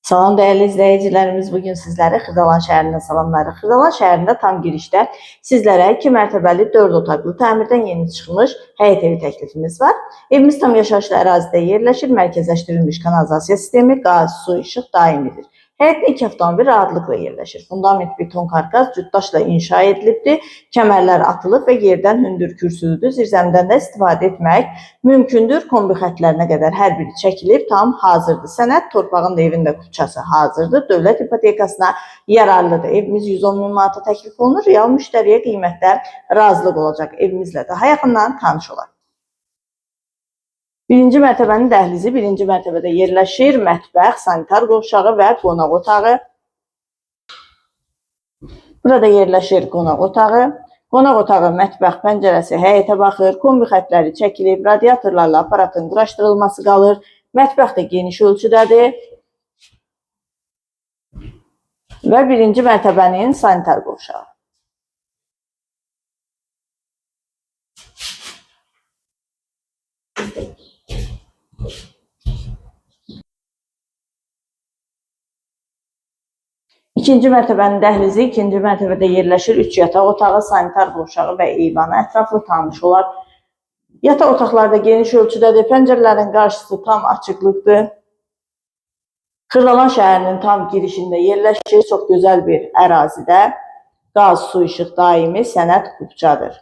Salam dəyərli izləyicilərimiz, bugün sizləri Xırdalan şəhərindən salamlayırıq. Xırdalan şəhərində tam girişdə sizlərə 2 mərtəbəli 4 otaqlı təmirdən yeni çıxmış həyət evi təklifimiz var. Evimiz tam yaşayışlı ərazidə yerləşir, mərkəzləşdirilmiş kanalizasiya sistemi, qaz, su, işıq daimidir. Həyətdə 2 avtomobil rahatlıqla yerləşir. Fundament beton karkas cütdaşla inşa edilibdir. Kəmərlər atılıb və yerdən hündür kürsülüdür. Zirzəmidən də istifadə etmək mümkündür. Kombi xəttlərinə qədər hər biri çəkilib, tam hazırdır. Sənəd torpağın da evin də kupçası hazırdır. Dövlət ipotekasına yararlıdır. Evimiz 110 min manata təklif olunur. Real müştəriyə qiymətdə razılıq olacaq. Evimizlə daha yaxından tanış olaq. Birinci mərtəbənin dəhlizi birinci mərtəbədə yerləşir. Mətbəx, sanitar qovşağı və qonaq otağı. Burada yerləşir qonaq otağı. Qonaq otağı, mətbəx pəncərəsi həyətə baxır. Kombi xəttləri çəkilib, radiatorlarla aparatın quraşdırılması qalır. Mətbəx də geniş ölçüdədir. Və birinci mərtəbənin sanitar qovşağı. İkinci mərtəbənin dəhlizi ikinci mərtəbədə yerləşir. 3 yataq otağı, sanitar qovşağı və eyvanı ətraflı tanış olar. Yataq otaqları da geniş ölçüdədir. Pəncərələrin qarşısı tam açıqlıqdır. Xırdalan şəhərinin tam girişində yerləşir. Çox gözəl bir ərazidə. Qaz, su, işıq daimi, sənəd kupçadır.